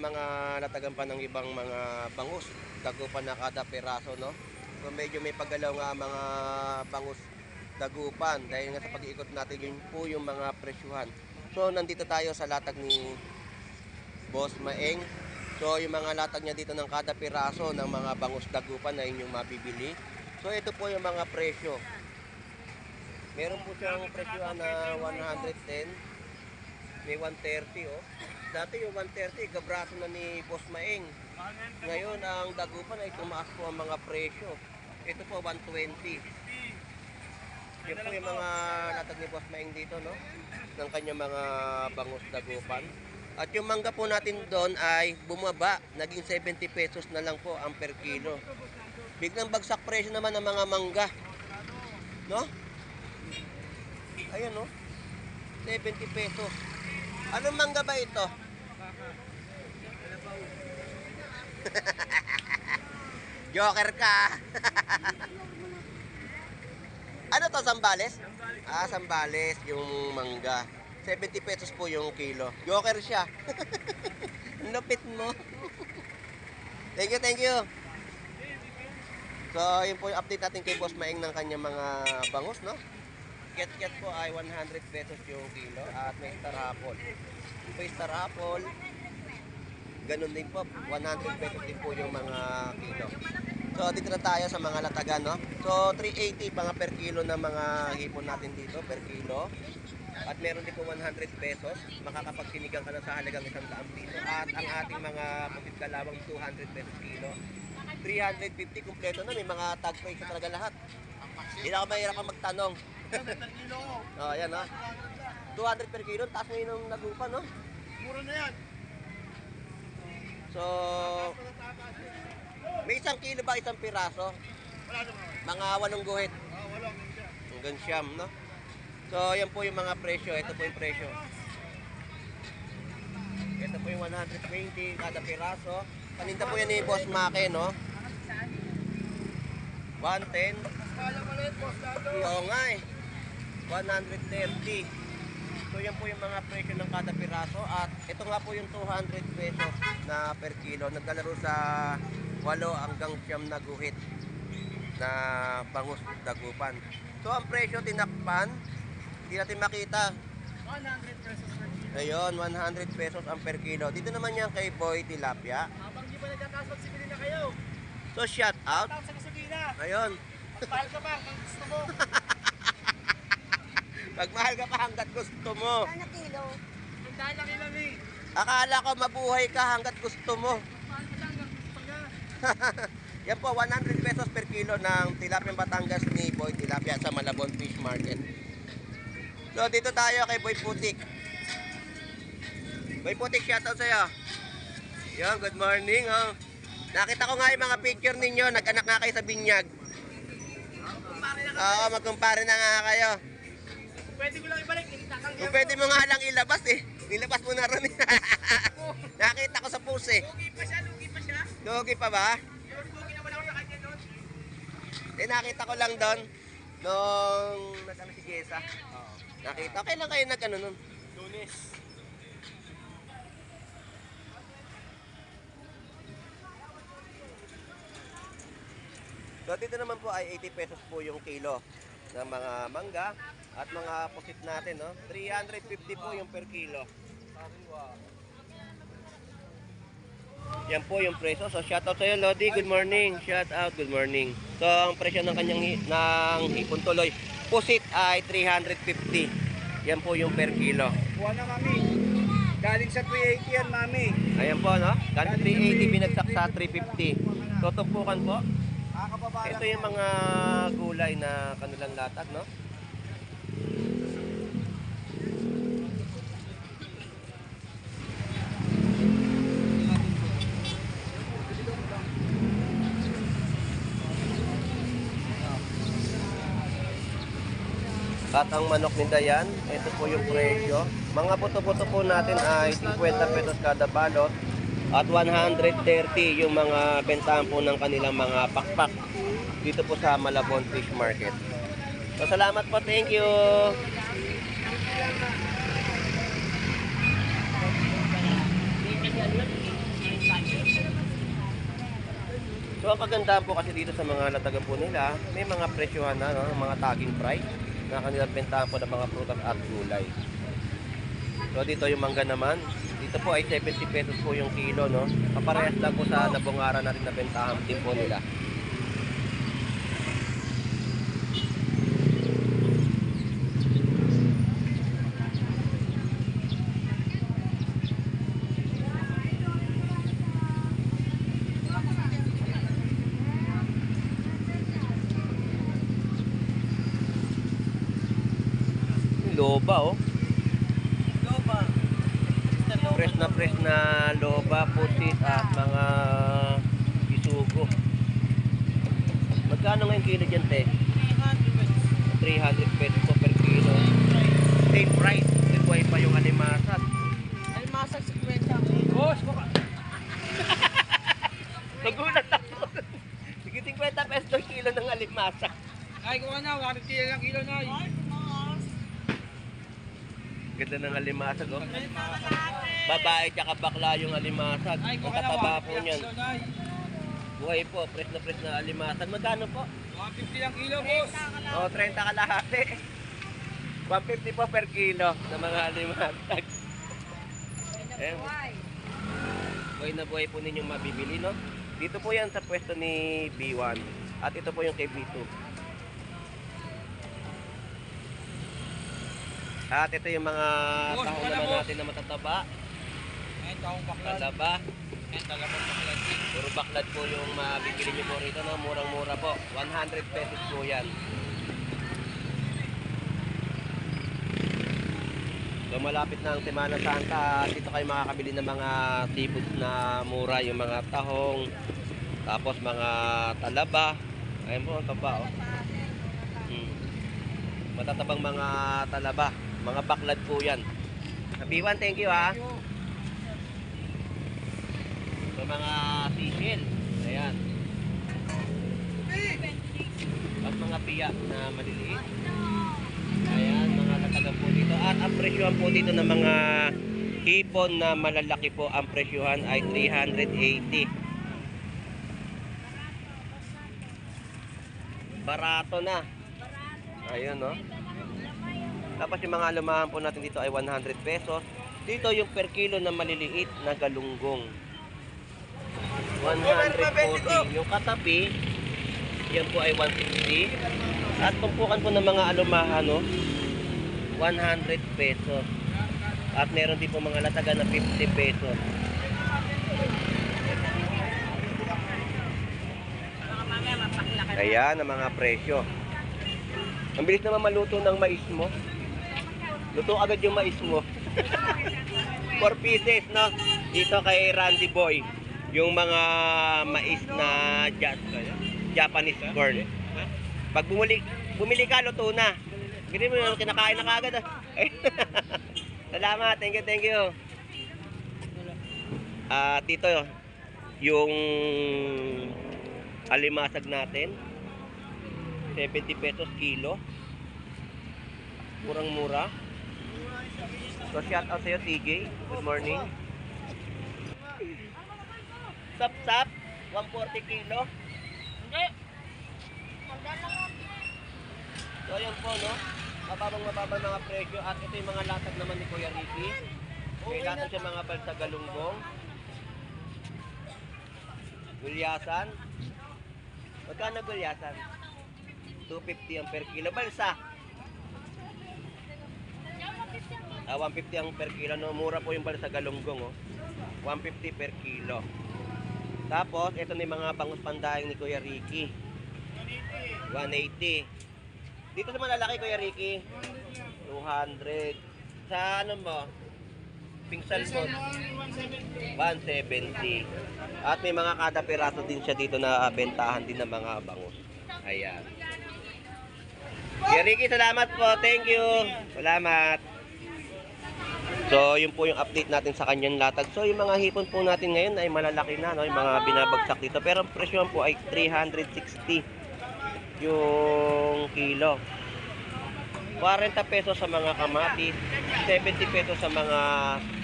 mga latagan pa ng ibang mga bangus. Dagupan na kada peraso, no? So medyo may paggalaw nga mga bangus dagupan dahil nga sa pag-iikot natin yun po yung mga presyuhan. So nandito tayo sa latag ni Boss Maeng. So yung mga latag niya dito ng kada piraso ng mga bangus dagupan na inyong mabibili. So ito po yung mga presyo. Meron po siyang presyohan na 110, may 130 oh. Dati yung 130 gabraso na ni Boss Maeng. Ngayon ang dagupan ay tumaas po ang mga presyo. Ito po 120. Yan po yung mga latag ni Boss Maeng dito, no? Ng kanyang mga bangus dagupan. At yung mangga po natin doon ay bumaba. Naging 70 pesos na lang po ang per kilo. Biglang bagsak presyo naman ng mga mangga. No? Ayan, no? 70 pesos. Anong mangga ba ito? Joker ka! Ano to, Sambales? Ah, Sambales, yung mangga. 70 pesos po yung kilo. Joker siya. Ang lupit mo. Thank you, thank you. So, yun po yung update natin kay Boss Maeng ng kanyang mga bangus, no? Ket-ket po ay 100 pesos yung kilo at may star apple. May star apple, ganun din po, 100 pesos din po yung mga kilo. So dito na tayo sa mga latagan, no? So 380 mga per kilo ng mga hipon natin dito per kilo. At meron din po 100 pesos, makakapagsinigang ka na sa halagang 100 piso. At ang ating mga putit kalawang 200 pesos kilo. 350 kumpleto na, may mga tag price talaga lahat. Hindi na ako mahirap magtanong. Oh, ayan, no? 200 per kilo, taas ngayon ng nagupan, no? Mura na yan. So, may 1 kilo ba isang piraso? Wala naman. Mga 8 guhit. Walang. Hanggang siyam, no? So, yan po yung mga presyo. Ito po yung presyo. Ito po yung 120 kada piraso. Paninda po yan ni Boss Make, no? 110. Kala mo ulit, boss Lado. Oo nga eh. 130. So yan po yung mga presyo ng kada piraso. At ito nga po yung 200 pesos na per kilo. Naglalaro sa 8 hanggang 9 na guhit na bangus dagupan. So ang presyo tinakpan, hindi natin makita. 100 pesos per kilo. Ayun, 100 pesos ang per kilo. Dito naman yan kay Boy Tilapia. Habang di pa nagkataas, magsibili na kayo. So shout out. Tapos sa gasolina. Ayun. Magpahal ka pa kung gusto mo. Pagmahal ka pa hanggat gusto mo. Sana kilo. Ang dahil lang ilan eh. Akala ko mabuhay ka hanggat gusto mo. Mahal ka lang hanggang gusto ka. Yan po, 100 pesos per kilo ng tilapia Batangas ni Boy Tilapia sa Malabon Fish Market. So dito tayo kay Boy Putik. Boy Putik, shoutout sa'yo. Yan, good morning. Oh. Nakita ko nga yung mga picture ninyo. Nag-anak nga kayo sa binyag. Oo, magkumpare na nga kayo. Pwede ko lang ibalik. Kung pwede mo nga lang ilabas eh. Nilabas mo na rin. Nakita ko sa post eh. Lugi pa siya, lugi pa siya. Lugi pa ba? Lugi na wala ko sa kanya nun. Nakita ko lang doon nung nag-ano si Jessa. Nakita. Kailan kayo nag-ano nun? Lunes. So dito naman po ay 80 pesos po yung kilo ng mga mangga at mga pusit natin, no? 350 po yung per kilo. Yan po yung presyo. So shout out sa iyo, Lodi. Good morning. Shout out. Good morning. So ang presyo ng kanyang ng hipon tuloy pusit ay 350. Yan po yung per kilo. Kuha na, mami. Galing sa 380 yan, mami. Ayan po, no? Galing 380 binagsak sa 350. Tutupukan po. Kakababala. Ito yung mga gulay na kanilang latag, no? At ang manok ni Dayan, ito po yung presyo. Mga buto-buto po natin ay 50 pesos kada balot at 130 yung mga bentahan po ng kanilang mga pakpak dito po sa Malabon Fish Market. So salamat po, thank you. So ang kagandahan po kasi dito sa mga latagan po nila, may mga presyohan na, no? Mga tagging price na kanilang bentahan po ng mga prutas at gulay. So dito yung mangga naman, dito po ay 70 pesos po yung kilo, no? Kaparehas lang po sa nabungaran natin na bentahan din po nila. Loba, oh. Loba. Fresh na loba, pusit at mga isugo. Magkano ngayon kilo dyan, te? 300 pesos po per kilo. Same price. Nagbuhay pa yung alimasag. Almasag 50. Boss, baka. Nagulat ako. Sige, 50 pesos per kilo ng alimasag. Ay, kuha na. 150 lang kilo na. Ganda ng alimasag, oh. Babae tsaka bakla yung alimasag. Ay, Ang kuha na. tataba po 150 niyan. kilo na. Buhay po, fresh na alimasag. Magkano po? 150 lang kilo, boss. Oh, 30 kalahati. 150 po per kilo ng mga alimasag. Buhay na buhay po ninyong mabibili, no? Dito po yan sa pwesto ni B1. At ito po yung kay B2. At ito yung mga Boss, tahong wala, naman boss. natin na matataba. Ayan, taong baklan. Talaba. Ayan, talabang baklan. Puro baklad po yung mabibili nyo po rito, no? Murang-mura po. 100 pesos po yan. So malapit na ang Semana Santa, dito kayo makakabili ng mga seafoods na mura, yung mga tahong, tapos mga talaba. Ayun po, ang taba, oh. Matatabang mga talaba, mga baklad po yan. B1, thank you, ha. So mga sisig, ayan. At mga piya na maliliit. Ayan, mga latagan po dito. At ang presyohan po dito ng mga hipon na malalaki po, ang presyohan ay 380. Barato na. Ayun, no? Tapos yung mga lumahan po natin dito ay 100 pesos. Dito yung per kilo na maliliit na galunggong. 140. Yung katabi, yan po ay 160. At tumpukan po ng mga alumahan, no? 100 pesos. At meron din po mga latagan na 50 pesos. Ayan ang mga presyo. Ang bilis naman maluto ng mais mo. Luto agad yung mais mo. 4 pieces, no? Dito kay Randy Boy. Yung mga mais na Japanese corn. Pag bumili ka, luto na. Hindi mo yung kinakain na kagad. Salamat, thank you. Dito, yung alimasag natin. 70 pesos kilo. Murang-mura. So shout out sa'yo, TJ. Good morning. Sap-sap, 140 kilo. Hindi. So ayan po, no? Mababang mga presyo. At ito yung mga latag naman ni Kuya Ricky. May latag siya mga balsa galunggong. Gulyasan. Magkano gulyasan? 250 ang per kilo. Balsa. 150 ang per kilo. No? Mura po yung balsa galunggong. Oh. 150 per kilo. Tapos, ito na yung mga bangus pandaing ni Kuya Ricky. 180. Dito sa malalaki, Kuya Ricky. 200. Sa ano mo? Pingsal mo? 170. At may mga kada piraso din siya dito na bentahan din ng mga bangus. Ayan. Kuya Ricky, salamat po. Thank you. Salamat. So, yun po yung update natin sa kanyang latag. So, yung mga hipon po natin ngayon ay malalaki na, no? Yung mga binabagsak dito. Pero ang presyo po ay 360 yung kilo. 40 pesos sa mga kamatis, 70 pesos sa mga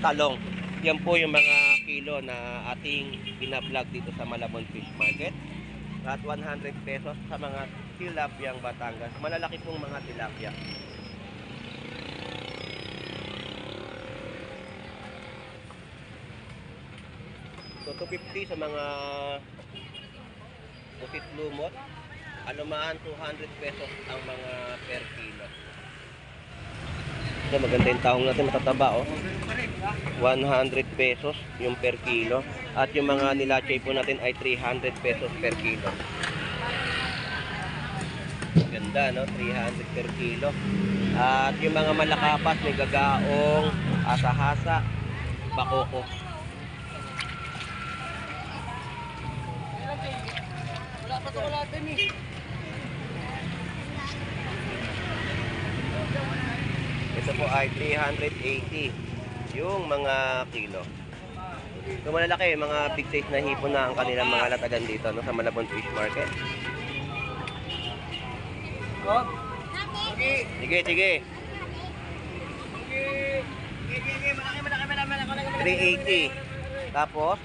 talong. Yan po yung mga kilo na ating binablog dito sa Malabon Fish Market. At 100 pesos sa mga tilapiyang Batangas. Malalaki pong mga tilapia. So 250 sa mga pusit lumot. Alumaan 200 pesos ang mga per kilo. So maganda yung tahong natin, matataba oh. 100 pesos yung per kilo. At yung mga nilachay po natin ay 300 pesos per kilo. Ganda no, 300 per kilo. At yung mga malakapas, may gagaong, asahasa, bakoko. Wala pa ito wala din eh. Ito po ay 380 yung mga kilo. So malalaki, mga big size na hipon na ang kanilang mga latagan dito no, sa Malabon Fish Market. Oh. Okay. Sige, sige. Okay, $380. malaki. Tapos,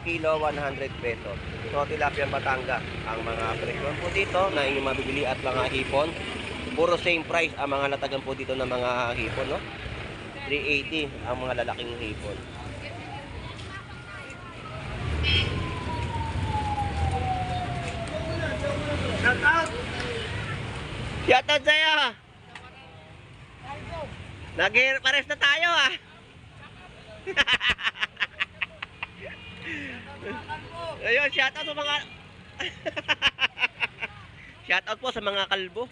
kilo 100 pesos. So, tilapia Batangas ang mga presyon po dito na inyong mabibili at mga hipon. Puro same price ang mga latagan po dito ng mga hipon, no? 380 ang mga lalaking hipon. Shout out. Shoutout sa'yo! Nag-pares na tayo ah! Ayun, shoutout sa mga shoutout po sa mga kalbo.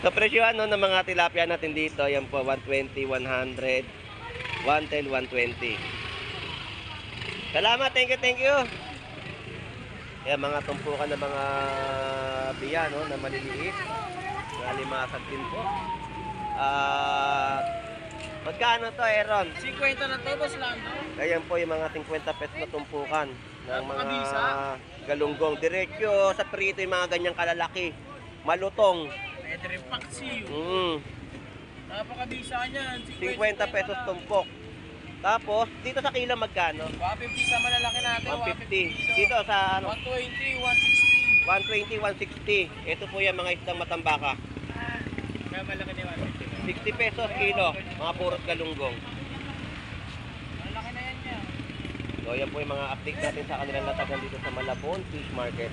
Sa presyohan no, ng mga tilapia natin dito, yan po 120, 100, 110, 120. Salamat, thank you. Yan mga tumpukan ng mga biya no, na maliliit. Na limasag din po. Magkano to, Aaron? 50 na to, boss lang. Ayan po yung mga 50 pesos na tumpukan ng mga Napakabisa. galunggong. Diretso sa prito yung mga ganyang kalalaki. Malutong. Pwede rin paksiw. Napakabisa niyan. 50 pesos tumpok. Tapos, dito sa kilo magkano? 150 sa malalaki natin. 150. Dito sa ano? 120, 160. 120, 160. Ito po yung mga isdang matambaka. Kaya malaki ni 150. 60 pesos kilo. Mga purot galunggong. Malaki na yan niya. So, yan po yung mga update natin sa kanilang latagan dito sa Malabon Fish Market.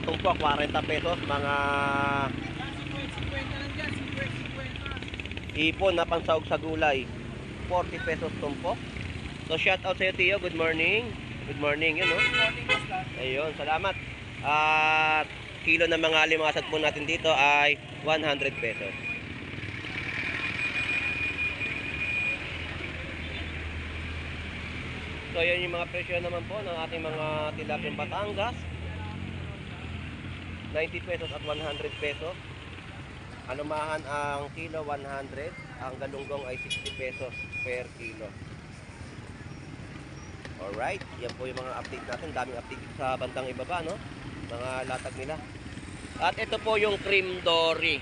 Tumpok, 40 pesos. Mga 50 lang dyan. 50. ipon na pansahog sa gulay. 40 pesos tumpok. So, shout out sa iyo, Tio. Good morning. Good morning, yun, no? Morning, boss lang. Ayun, salamat. At kilo ng mga limasag po natin dito ay 100 pesos. So, yan yung mga presyo naman po ng ating mga tilapiyang Batangas. 90 pesos at 100 pesos. Anumahan ang kilo 100, ang galunggong ay 60 pesos per kilo. Alright, yan po yung mga update natin. Daming update sa bandang ibaba, no? Mga latag nila. At ito po yung cream dory,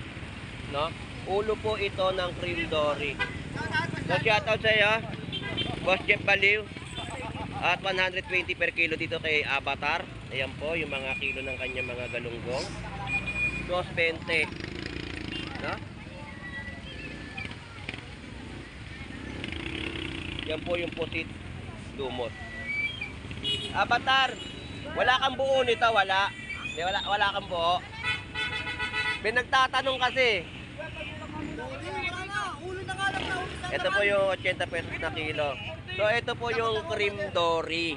no? Ulo po ito ng cream dory. So, shoutout sa iyo, Boss Jeff Baliw. At 120 per kilo dito kay Avatar. Ayan po yung mga kilo ng kanyang mga galunggong. 220. No? Yan po yung pusit lumot. Avatar, wala kang buo nito, wala. Wala kang buo. Pinagtatanong kasi. Ito po yung 80 pesos na kilo. So ito po yung cream dory.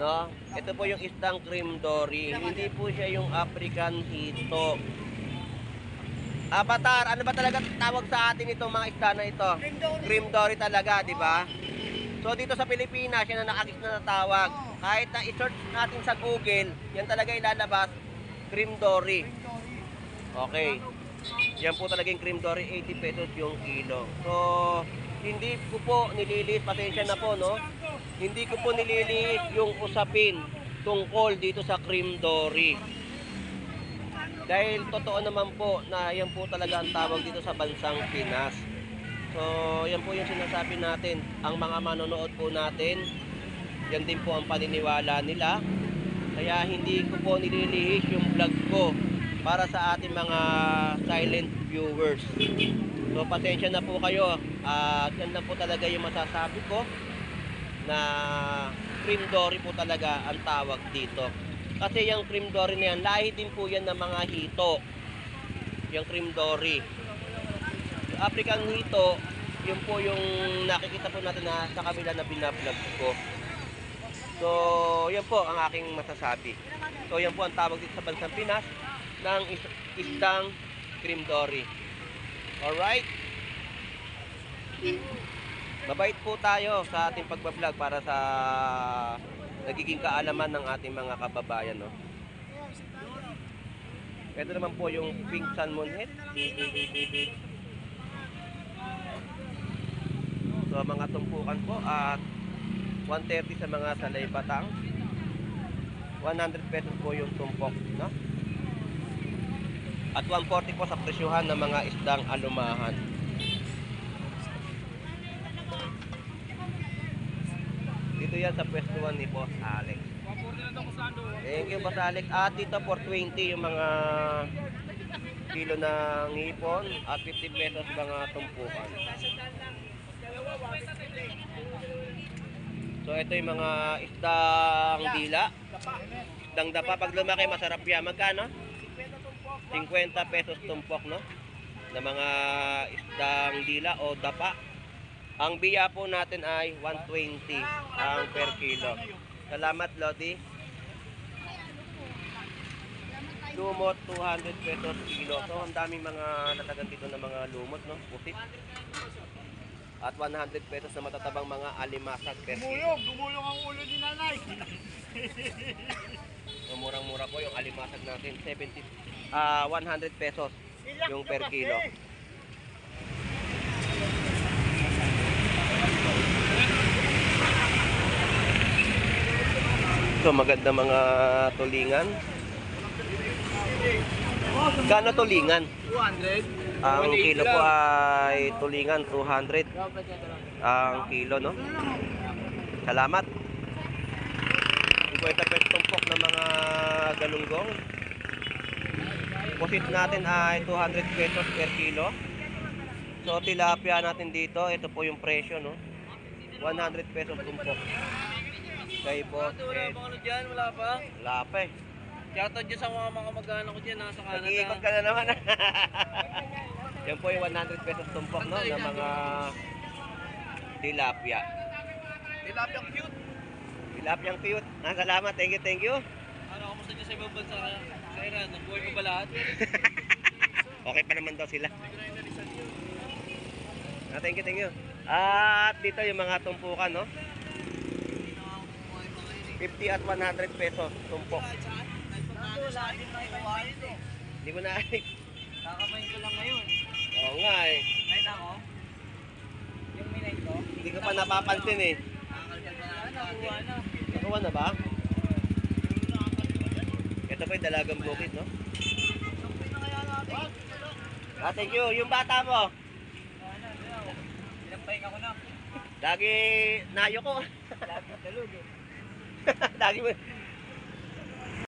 No? Ito po yung isdang cream dory. Hindi po siya yung African hito. Avatar, ano ba talaga tawag sa atin itong mga isda na ito? Cream dory talaga, di ba? So dito sa Pilipinas, yan ang nakagis na natawag. Kahit na i-search natin sa Google, yan talaga ilalabas, cream dory. Okay. Yan po talagang cream dory, 80 pesos yung kilo. So, hindi ko po nililis, pasensya na po, no? Hindi ko po nililis yung usapin tungkol dito sa cream dory. Dahil totoo naman po na yan po talaga ang tawag dito sa bansang Pinas. So, yan po yung sinasabi natin. Ang mga manonood po natin, yan din po ang paniniwala nila. Kaya hindi ko po nililihis yung vlog ko para sa ating mga silent viewers. So, pasensya na po kayo. At yan lang po talaga yung masasabi ko na cream dory po talaga ang tawag dito. Kasi yung cream dory na yan, lahi din po yan ng mga hito. Yung cream dory. African hito, yun po yung nakikita po natin na sa kabila na binablog ko. So, yan po ang aking masasabi. So, yan po ang tawag dito sa bansang Pinas ng isdang cream dory. Alright? Mabait po tayo sa ating pagbablog para sa nagiging kaalaman ng ating mga kababayan, no? Ito naman po yung pink salmon head. So, mga tumpukan po at 130 sa mga salay batang. 100 pesos po yung tumpok, no? At 140 po sa presyuhan ng mga isdang alumahan. Dito yan sa pwestuhan ni Boss Alex. 140 na daw kusando. Thank you, Boss Alex. At dito 420 yung mga kilo ng hipon at 50 pesos mga tumpukan. So ito yung mga isdang dila. Isdang dapa. Pag lumaki, masarap yan. Magkano? 50 pesos tumpok, no? Na mga isdang dila o dapa. Ang biya po natin ay 120 ang per kilo. Salamat, Lodi. Lumot, 200 pesos kilo. So, ang daming mga natagan dito ng mga lumot, no? Pusit. At 100 pesos na matatabang mga alimasag per kilo. Gumulong ang ulo ni nanay. So, murang-mura po yung alimasag natin. 100 pesos yung per kilo. So, maganda mga tulingan. Kano tulingan? 200. Ang kilo po ay tulingan 200 ang kilo, no? Salamat. 50 pesos tumpok ng mga galunggong. Pusit natin ay 200 pesos per kilo. So tilapia natin dito, ito po yung presyo, no? 100 pesos tumpok. Kay Boss Ed. Ano dyan? Wala pa? Wala pa eh. Shoutout dyan sa mga mag-ano ko dyan, nasa Canada. Nag-iikot ka na naman. Yan po yung 100 pesos tumpok, no? Ng mga tilapia. Tilapia cute. Tilapia cute. Salamat. Thank you, thank you. Ano, kamusta dyan sa ibang bansa sa Iran? Nag-buhay ko ba lahat? Okay pa naman daw sila. Thank you, thank you. At dito yung mga tumpukan, no? 50 at 100 pesos tumpok. Hindi mo na Kakamain ko lang ngayon. Oo nga eh. Kahit ako? Yung minay ko? Hindi ko pa napapansin eh. Nakuha na. Nakuha na ba? Ito pa yung dalagang bukid, no? Thank you. Yung bata mo. Pinapahinga ko na. Lagi nayo ko. Lagi talog eh. Lagi mo.